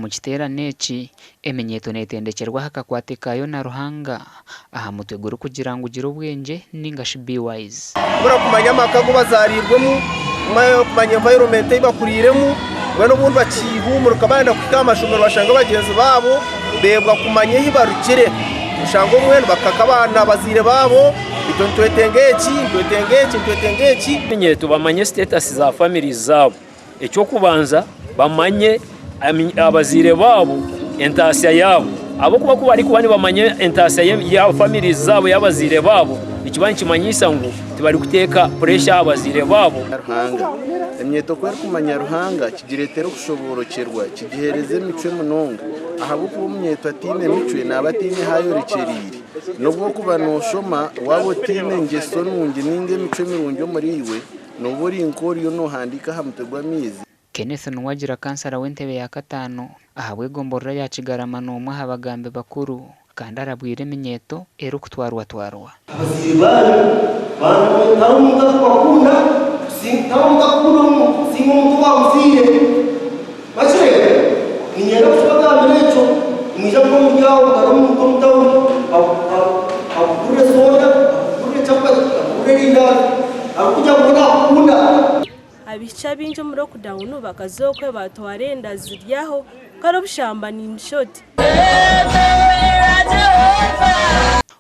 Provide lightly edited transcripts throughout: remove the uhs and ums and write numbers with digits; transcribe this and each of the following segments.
Omu kiteerane eki, eminyeeto neetendekyerwa aha kakwate kaayo na Ruhanga aha mutwe gurikugira ngu Gira Obwengye nainga shi Be Wise. Kubura kumanya amaka agu bazaariirwemu, kumanya environment ei bakuriiremu, mbwenu obundi bakihuumurika baayenda kuhika aha mashomero bashanga bagyenzi baabo beebwa kumanya ahu barugire. Oshanga obumwe nibakaka abaana bazaire baabo itwe nitwetenga eki, nitwetenga eki, nitwetenga eki. Eminyeeto bamanye status za families zaabo. Eky'okubanza bamanye abazaire baabo entaasya yaabo ahabw'okuba ku barikuba nibamanya entaasya ya families zaabo y'abazaire baabo nikiba nikimanyisa ngu tibarikuteeka puresha aha bazaire baabo. Ruhanga. Eminyeeto ku erikumanya Ruhanga kigireetera okushoboorokyerwa, kigiheereza emicwe munonga. Ahabw'okuba omunyeeto ataine micwe naaba ataine ahu ayorekyereire. N'obu orikuba nooshoma, waaba otaine ngyeso nungi nainga emicwe mirungi omuriiwe, Nooba ori nk'oriyo noohandiika aha mutwe gw'amaizi. Kenneth Nuwagira kansara w'entebe ya kataano ahabw'egomborora ya Kigarama n'omwe aha bagambi bakuru kandi arabwire eminyeeto erikutwarwatwarwa. Abazaire baanyu baana mwe tihariho omuntu arikubakunda tihariho omuntu arikukunda omuntu kusinga omuntu owaamuzaire. Mwakireeba? Niinyenda kukibagambira ekyo. Nimwija kuba muri aho hariho omuntu omu tauni akugurire soda, akugurire chapati, akugurire erindaazi arikugira ngu we naakukunda. Abaishiki abaingi omu lockdown bakaza okwe batwara enda ziri aho kare obushambani in short.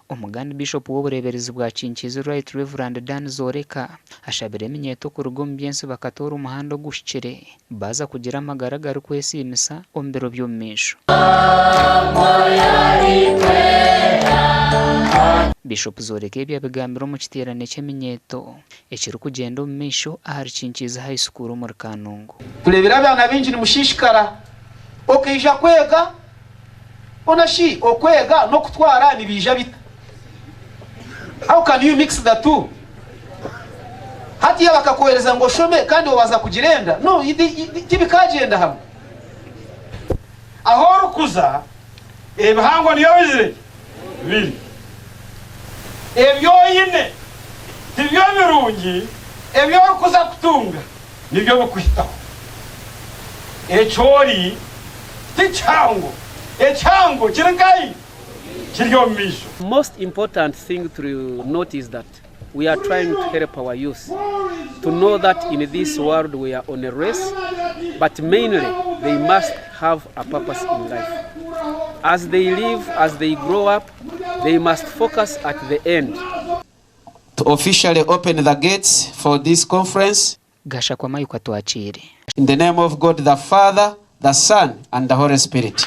Omugani Bishopu w'obureeberezi bwa Kinkiizi Right Rev Dan Zoreka ashabire eminyeeto kuruga omu by'ensi bakatoora omuhanda oguhikire baaza kugira amagara agarikwesiimisa omu biro by'omu maisho. Bishopu Zoreka ebi abigambire omu kiteerane ky'eminyeeto ekirikugyenda omu maisho ahari Kinkiizi High School omuri Kanungu. Tureebire abaana baingi nimushishikara okaija kwega Hoona shi okwega n'okutwara nibiija bita? How can you mix the two? Hatiiya bakakwohereza ngu oshome kandi waaza kugira enda? No, tibikaagyenda hamwe. Ahu orikuza, ebihango niyo bizire biri. Ebi oine tibyo birungi, ebi orikuza kutunga nibyo bikuhitaho. Eki ori ti kihango, ekihango kiri nkahi? Kiri omu maisho. Most important thing to note is that we are trying to help our youth to know that in this world we are on a race but mainly they must have a purpose in life. As they live, as they grow up, they must focus at the end. To officially open the gates for this conference. Gashakwa Mayuka Twakiire. In the name of God the Father, the Son and the Holy Spirit.